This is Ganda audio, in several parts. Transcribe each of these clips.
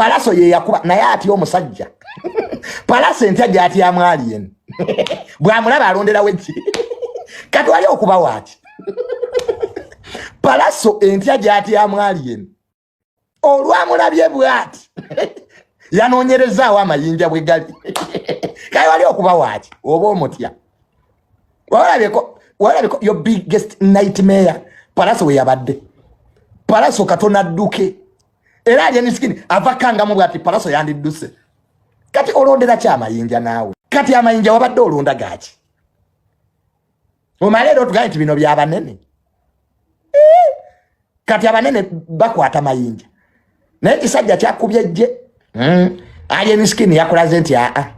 Pallaso ye yakuba naye atya omusajja. Pallaso entya gy'atyamu Alien. Bw'amulaba alonderawo eki. Kati wali okuba waaki? Pallaso entya gy'atyamu Alien. Olwamulabye bw'ati. Yanoonyerezaawo amayinja bwe gali. Kale wali okuba waaki? Oba omutya. Walabeko your biggest nightmare. Pallaso we yabadde. Pallaso katono adduke. Era Alien Skin ava kangamu bw'ati Pallaso yandidduse. Kati olondera ki amayinja naawe? Kati amayinja wabadde olonda gaaki? Omale era otugambe nti bino bya banene. Kati abanene bakwata mayinja. Naye ekisajja kyakubye ejje. Alien Skin yakulaze nti aa.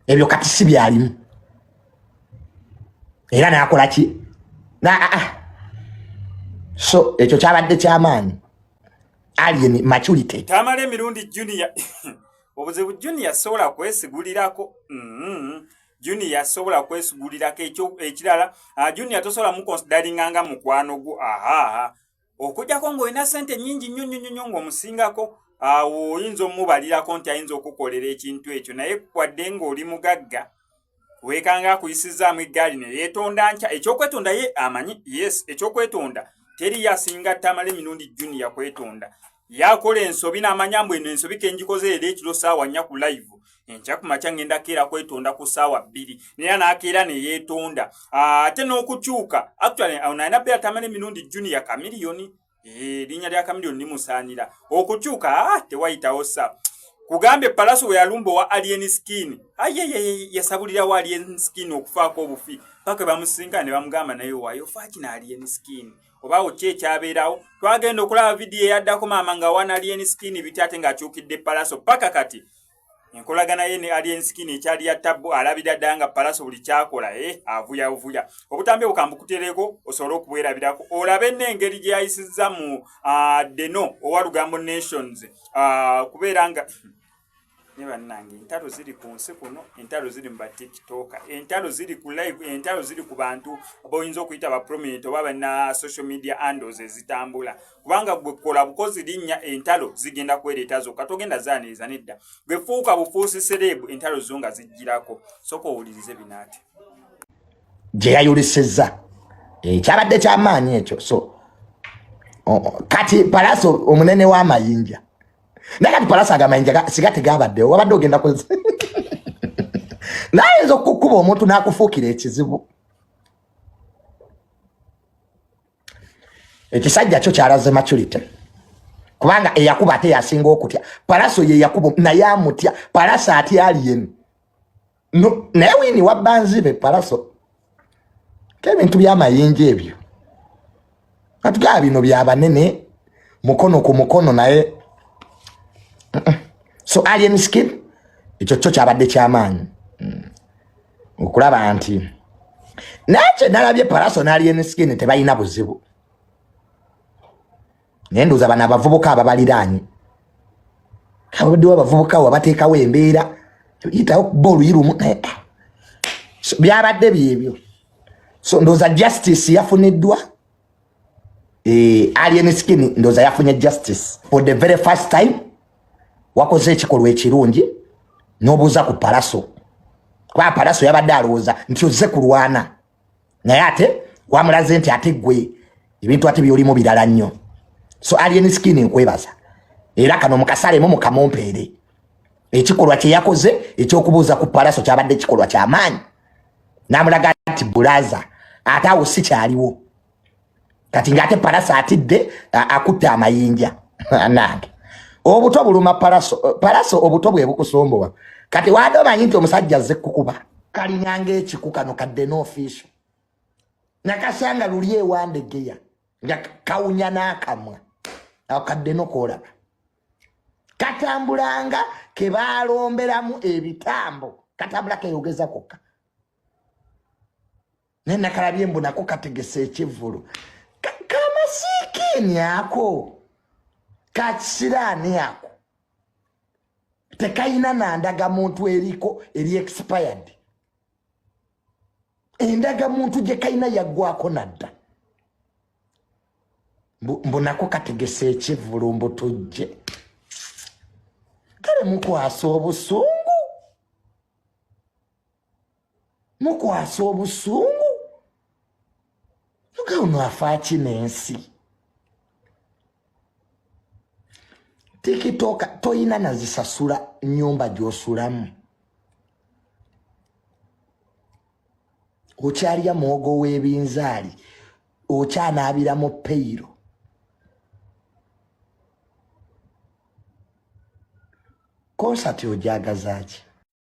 Ebyo kati si byalimu. Era n'akola ki? Na aa. So ekyo kyabadde kyamaanyi. Alien maturity. Tamale Emirundi Junior. Obuzibu Junior sobola kwesigulirako. Junior sobola kwesigulirako ekyo ekirala. Junior tosobola mukonsideringa nga mukwano gwo. Aha. Okujjako ng'olina ssente nnyingi nnyo nnyo nnyo ng'omusingako, awo oyinza omubalirako nti ayinza okukolera ekintu ekyo. Naye wadde ng'oli mugagga, weekanga akuyisizaamu eggaali ne yeetonda nkya. Ekyokwetonda ye amanyi, yes, ekyokwetonda teri yasinga Tamale Emirundi Junior kwetonda. Yakola ensobi n'amanya mbu eno ensobi ke ngikoze era ekiro ssaawa 4 ku live. Enkya ku makya ngenda keera kwetonda ku ssaawa 2. Naye n'akeera ne yeetonda. Ate n'okukyuka, actually awo nalina beera Tamale Emirundi Junior Chameleone. Erinnya lya Chameleone limusaanira. Okukyuka, tewayitawo ssa. Kugambye Pallaso we yalumba owa Alien Skin. Aye, yasabulirawo Alien Skin okufaako obufi. Paka bamusinga ne bamugamba naye waayo ofa ki na Alien Skin. Oba awo ki ekyabeerawo? Twagenda okulaba vidiyo eyaddako maama nga wana Alien Skin biti ate ng'akyukidde Pallaso. Paka kati enkolagana ye ne Alien Skin ekyali ya tabbu, alabira ddala nga Pallaso buli kyakola avuyavuya. Obutambi obwo kambukutereko osobole okubwerabirako. Olabe n'engeri gye yayisizza mu Deno owa Lugambo Nations, kubeera nga ne bannange entalo ziri ku nsi kuno, entalo ziri mu ba TikTok, entalo ziri ku live, entalo ziri ku bantu boyinza okuyita ba prominent oba balina social media handles ezitambula. Kubanga gwe kola bukozi linnya, entalo zigenda kwereeta zokka, togenda zaaniriza nedda. Gwe fuuka bufuusi celeb, entalo zo nga zijjirako. Sooka owulirize bino ate. Gye yayolesezza. Kyabadde kyamaanyi ekyo. So kati Pallaso omunene w'amayinja. Naye kati Pallaso amayinja siga tegabaddewo, wabadde ogenda ku nayinza okukuba omuntu n'akufuukira ekizibu. Ekisajja kyo kyalaze maturity. Kubanga eyakuba ate yasinga okutya. Pallaso ye yakuba naye amutya. Pallaso atya Alien. No, naye wini wabbanzibe Pallaso. K'ebintu by'amayinja ebyo. Atugaba bino bya banene mukono ku mukono naye. So Alien Skin ekyo kyo kyabadde kyamaanyi. Okulaba nti naye kye nalabye Pallaso ne Alien Skin tebalina buzibu. Naye ndowooza bano abavubuka ababaliraanye. Abaddewo abavubuka wabateekawo embeera yitawo kuba oluyi lumu naye so, byabadde byebyo. So ndowooza justice yafuniddwa. Alien Skin ndowooza yafunye justice for the very first time. Wakoze ekikolwa ekirungi n'obuuza ku Pallaso. Kuba Pallaso yabadde alowooza nti ozze kulwana. Naye ate wamulaze nti ate ggwe ebintu ate by'olimu birala nnyo. So Alien Skin nkwebaza. Era kano mukasalemu mukamumpeere. Ekikolwa kye yakoze ekyokubuuza ku Pallaso kyabadde kikolwa kyamaanyi. N'amulaga nti bulaza ate awo si kyaliwo. Kati ng'ate Pallaso atidde akutte amayinja. Nange. Obuto buluma Pallaso. Pallaso obuto bwe bukusumbuwa. Kati wadde omanyi nti omusajja azze kukuba. Kalinganga ekiku kano kadde n'ofiisho. Nakasanga luli ewandegeya nga kawunya n'akamwa. Awo kadde n'okwolaba. Katambulanga ke baalomberamu ebitambo. Katambula keeyogeza kokka. Naye nakalabye mbu nako kategese ekivvulu. Kamasiikiini ako. Kakisiraani ako. Tekayina na ndagamuntu eriko eri expired. Endagamuntu gye kayina yaggwako nadda. Mbu nako kategese ekivvulu mbu tujje. Mukwasa obusungu, mukwasa obusungu nga ono afaaki n'ensi. Tikitoka toyina nazisasula nyumba gyosulamu, okyalya muwogo w'ebinzaali, okyanaabira mu peyiro. Konsati ojagaza ki?